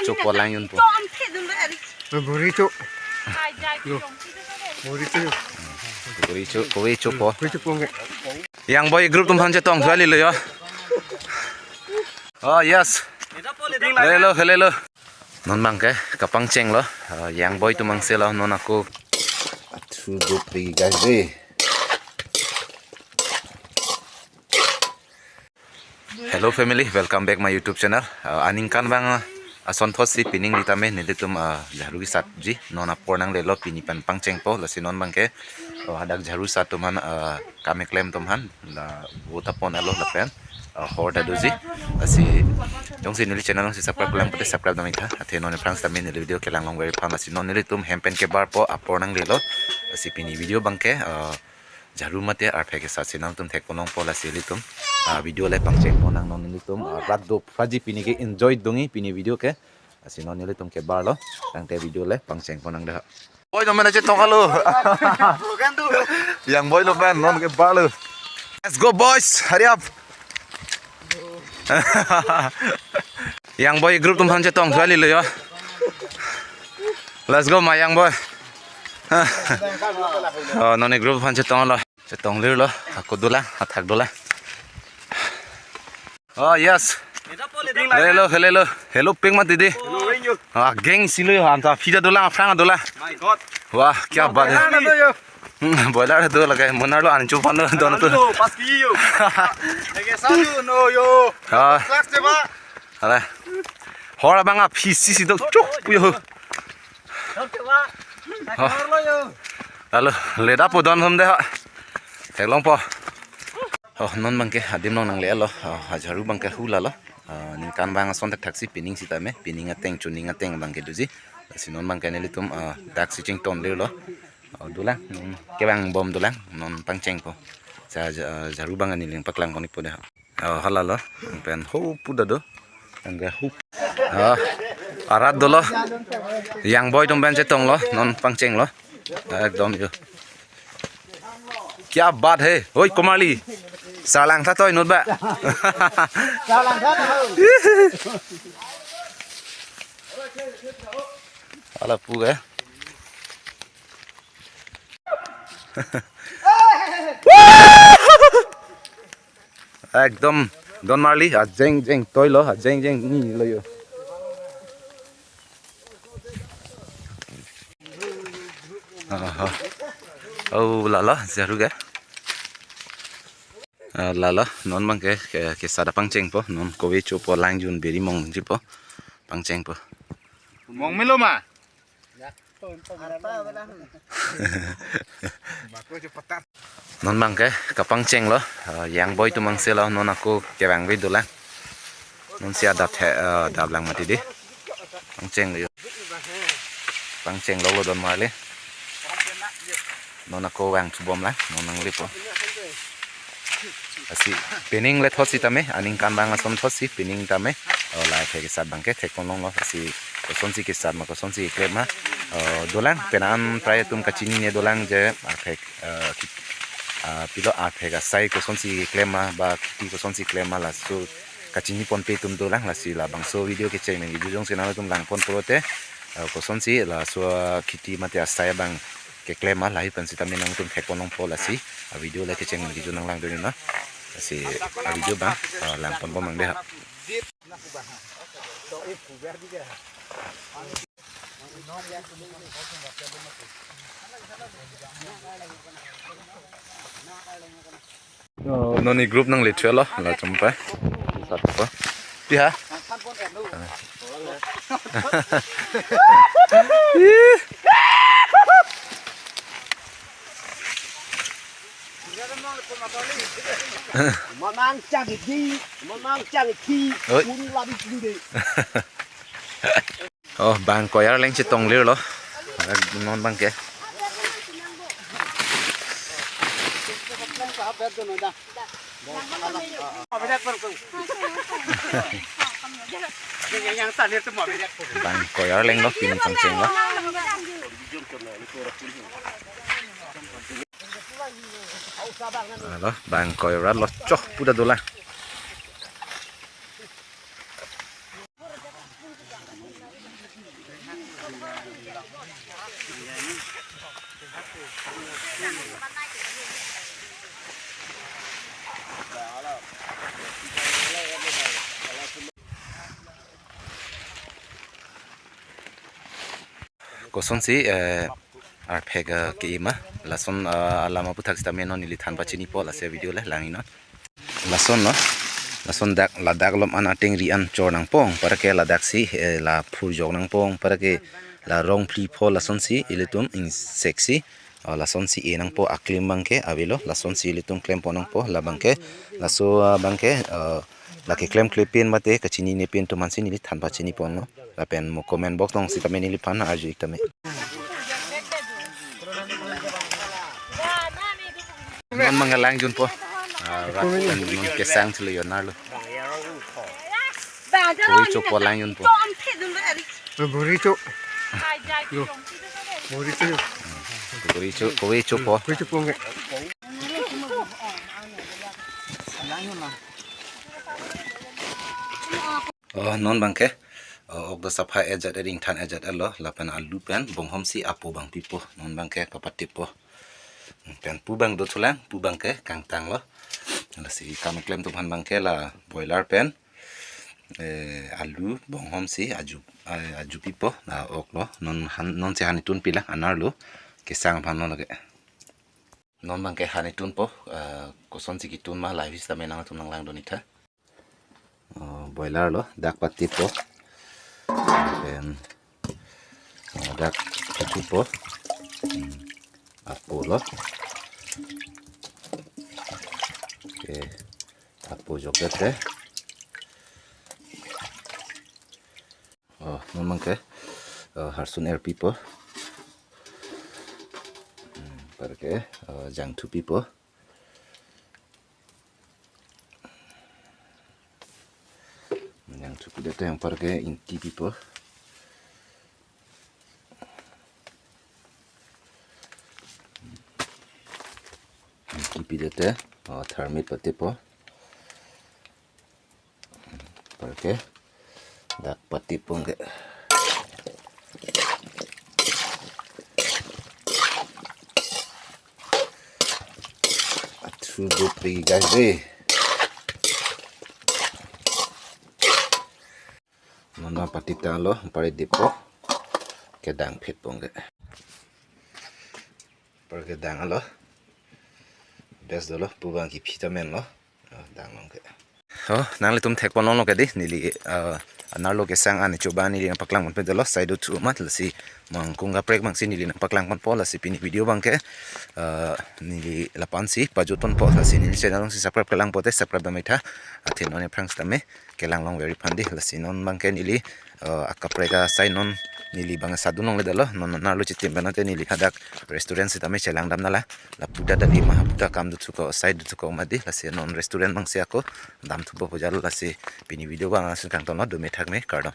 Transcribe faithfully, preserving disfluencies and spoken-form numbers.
Chopo lang yun po. Buri cho. Buri cho. Buri cho, kove chopo. Buri cho pong ke. Yang boy group atum aphan chetong suali lo yo. Oh yes. Hello, hello. Non bangke kapangcheng lo. Ah, yang boy atum angse lo non ako. Two, two, three, guys, eh. Hello family, welcome back my YouTube channel. Uh, aningkanvang, uh, asonthotsi pining ditame nelitum, uh, jharu kesatji non apor nanglelo pini pen pangchengpo lasi non bangke, uh, hadak jharu sat atum aphan, uh, kam keklem atum aphan la vote apon alo lapen, uh, hor ta doji. Lasi jongsi neli channel jongsi subscribe lang pute subscribe dam ik tha. Athe non aphrang sitame neli video kelang long very fun lasi non nelitum hem pen kebarpo apor nanglelo. Lasi pini video bangke, uh, jharu mate arphe kesatsi nangtum thekpon longpo lasi ilitum, ah, video le pangchengpon nang non nelitum, ah, rat dophraji pini ke enjoy dunji pini video ke. Lasi non nelitum kebarlo. Tangte video le pangchengpon nang dah. Boy, non mena chetong alo. Yang boy lo pen non kebarlo. Let's go boys, hurry up. Yang boy group atum aphan chetong suali lo yo. Let's go ma yang boy. Oh, non group aphan chetong lo. Chetong lir lo. Ako dolang, athak dolang. Oh yes. Hello, hello, hello. Hello ping ma didi. Ah, gang si lo yo, anta phi ta dolang, aphrang dolang. My God. Wah, kya baat hai. Hmm, boiler do lage, monar lo ancho pan lo, don to. Lo, pas ki yo. Lagi satu, no yo. Ah. Kelas coba. Ala. Hor abang a phi si si do chok pu yo. Coba. Hor lo yo. Alo, leda po don hom de ha. Theklongpo. Oh, non bangke adim along nanglelo. Oh, jharu bangke hu lalo. Ah, ningkanvang ason thakthak si pining sitame, pining ateng chuning ateng bangke doji. Lasi non bangke nelitum, ah, dak si chington lirlo. Oh, dolang, hmm, kevang bom dolang, non pangchengpo. Sa, ja-, jharu bang ani ling paklang pon ik po de. Oh, hala lo, pen ho pu ta do. Angga ho. Ah, arat dolo. Yang boy atum pen chetong lo, non pangcheng lo. Ekdom yo. Kya baat hai? Oi, Komarli. Salang tha toi nut ba. Salang tha toi. Ala pu ke. Ekdom don marli, ajeng jeng toi lo, ajeng jeng ni lo yo. Aha. Oh, lalo, jharu ke. Ah, lalo, non bangke, ke, kesat apangchengpo, non kove chopo lang jun beri mong jipo, pangchengpo. Mong melo ma? Non bangke kapangcheng lo, ah, yang boy atum angse lo, non ako kevang ve dolang. Non si adap the, ah, dap lang mati di. Pangcheng lo. Pangcheng lo lo don male. Non ako vang chubom lang, non nanglipo. Lasi pining le thot sitame, aningkanvang ason thot si pining tame. Oh, la arphe kesat bangke thek konong lo, lasi kosonsi kesat ma, kosonsi keklem ma. Oh, dolang, penang an prai atum kachinine dolang je, arphe, eh, ki-, ah, pilo arphe asai kosonsi keklem ma, ba kheti kosonsi keklem ma, laso kachini ponpe atum dolang, lasi labangso video kecheng nangji jujong si nangtum langpon pulote, eh, kosonsi laso kheti mate asai abang keklem ma, lahai pen sitame nangtum thek konong po lasi, ah, video le kecheng nangji ju nanglang dun na. Lasi, ah, video abang, ah, langpon bom nang de ha. Oh, non ne group nangle thulo, la chompa. Sat pa. Pi ha? Manang chang di, manang chang di, Oi. Pun labi pun de. Oh, bang koyar leng chetong lir lo. Non bangke. Bang koyar leng lo, pini pangcheng lo. Alo, bang koyar lo, choh, pu ta dolang. Kosonsi, eh, arphek, eh, ke-e ma. Lason, eh, alam aphuthak sitame non neli than pachinipo, lasi video le lang-iknon. Lasonlo. Lason dak, ladak lom an atengri an chor nangpo, anparke ladaksi, eh, la phurjok nangpo, anparke la rong phli pho, lasonsi ilitum ingseksi, oh, lasonsi e nangpo, aklim abangke avelo, lasonsi ilitum klempo nangpo, labangke, laso, ah, abangke, eh, lake klemkle pen mate kachinine pen atum aphansi neli than pachiniponlo. Lapen mo comment box along sitame neliphan arju-ik tame. Non abangke lang junpo. Ah, rat pen non kesang chelo yo narlo. Kove chopo lang junpo. Buri cho. Buri cho. Kove cho, kove chopo. Kove chopo nge. Oh, non abangke, oh, ok do sapha ajat, ring than ajat lo, lapen alu pen bonghomsi apo abang pipo, non abangke papatippo. Pen pu abang do thulang, pu abangke kangtanglo. Lasi kam klem atum aphan abangke la boiler pen, eh, alu bonghomsi aju, eh, aju pipo, la oklo, non han, nonsi han itun pilang, anerlo, kesang aphan lo lake. Non abangke han itunpo, eh, kosonsi kitun ma lahai sitame nangtum nanglangdun-ik tha. Oh, boiler lo, dak patippo. Then, oh, dak pithupo. Hmm, apo lo. Okay, apo jokdet te. Oh, non abangke, oh, harsun er pipo. Hmm, anparke, oh, jangthu pipo. Jangthu pidet te anparke ingti pipo. Ingti pidet te, oh, tharmit patippo. Anparke dak patippo nge. Athu bupri guys, eh. Non abang patip tanglo, anparke dippo. Kedang phitpo nge. Anparke danglo. Best dolo, pu abang kiphi ta menlo. Oh, dang long ke. Oh, nanglitum thekpon longlo ke dei, neli, eh, anerlo kesang an icho abang neli nangpaklangpon pe dolo, sai dothu amat, lasi mo angkung kaprek abangsi neli nangpaklangponpo, lasi pini video abangke, eh, neli la-ansi pajutponpo, lasi neli channel alongsi subscribe kelang pote subscribe dam-ik tha, athe non aphrang sitame kelang longver-ik aphan dei, lasi non abangke neli, eh, akaprek asai non neli abang sadu longledetlo, non anerlo chitim pen ante neli hadak restaurant sitame chelang damnang la, lapu ta dali ma, hapu ta kam dothuko, sai dothuko mati, lasi non restaurant abangsi ako damthupo pu jalo, lasi pini video abang asin kangtonlo, dome thakme, kardom.